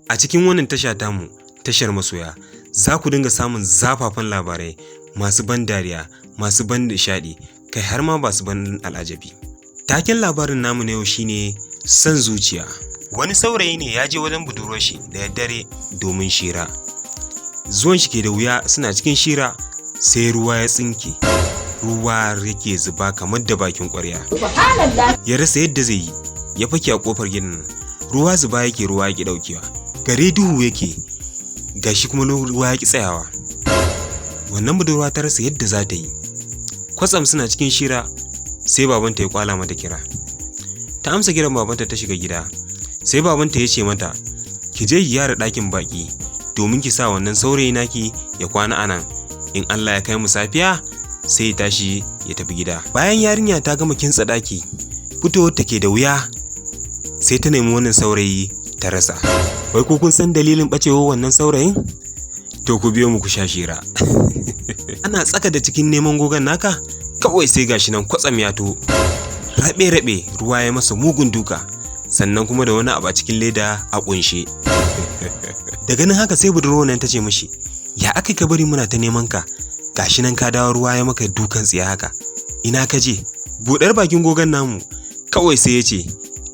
A cikin wannan tasha tamu, tashar masoya, za ku dinga samun zafafan labarai masu ban dariya, masu ban nishaɗi, kai har ma masu ban al'ajabi. Taken labarin namu na yau shine son zuciya. Wani saurayi ne ya je wajen budurwar shi da daddare domin shira. Zuwan shi ke da wuya, suna cikin shira sai ruwa ya tsinke. Ruwa yake zuba kamar da bakin ƙwarya. Ya rasa yadda zai yi, ya fake a ƙofar gidan nan. Ruwa zuba yake, ruwa ya ƙi ɗaukewa. Gare duhu yake, gashi kuma ruwa ya ƙi tsayawa. Wannan budurwa ta rasa yadda za ta yi. Kwatsam suna cikin shira sai babanta ya kwala mata kira. Ta amsa kiran babanta, ta shiga gida. Sai babanta ya ce mata, "Ki je ki gyara ɗakin baƙi domin ki sa wannan saurayi naki ya kwana a nan. In Allah ya kai mu safiya, sai ya tashi ya tafi gida." Bayan yarinya ta gama kintsa ɗaki, fitowar ta ke da wuya sai ta nemi wannan saurayi ta rasa. Wai ko kun san dalilin ɓacewar wannan saurayin? To, ku biyo mu ku sha shira. Ana tsaka da cikin neman gogon naka, kawai sai gashi nan kwatsam ya taho. Raɓe-raɓe, ruwa ya masa mugun duka, sannan kuma da wani abu a cikin leda a ƙunshe. Da ganin haka sai budurwar nan ta ce mishi, "Ya aka ka bari muna ta neman ka? Gashi nan ka dawo, ruwa ya maka dukan tsiya haka. Ina ka je?" Buɗar bakin gogon namu kawai sai ya ce,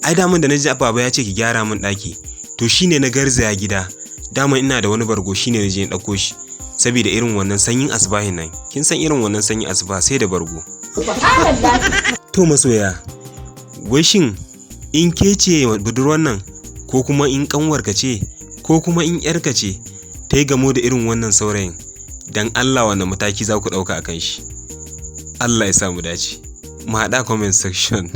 "Ai daman da na ji baba ya ce ki gyara min ɗaki, to shine na garzaya gida. Daman ina da wani bargo, shine na je na ɗauko shi. Saboda irin wannan sanyin asubahin nan, kin san irin wannan sanyin asuba sai da bargo." To masoya, wai shin in ke ce budurwar nan, ko kuma in ƙanwarka ce, ko kuma in ‘yarka ce ta yi gamo da irin wannan saurayin, don Allah wane mataki za ku ɗauka a kan shi? Allah ya sa mu dace. Mu haɗa comment section.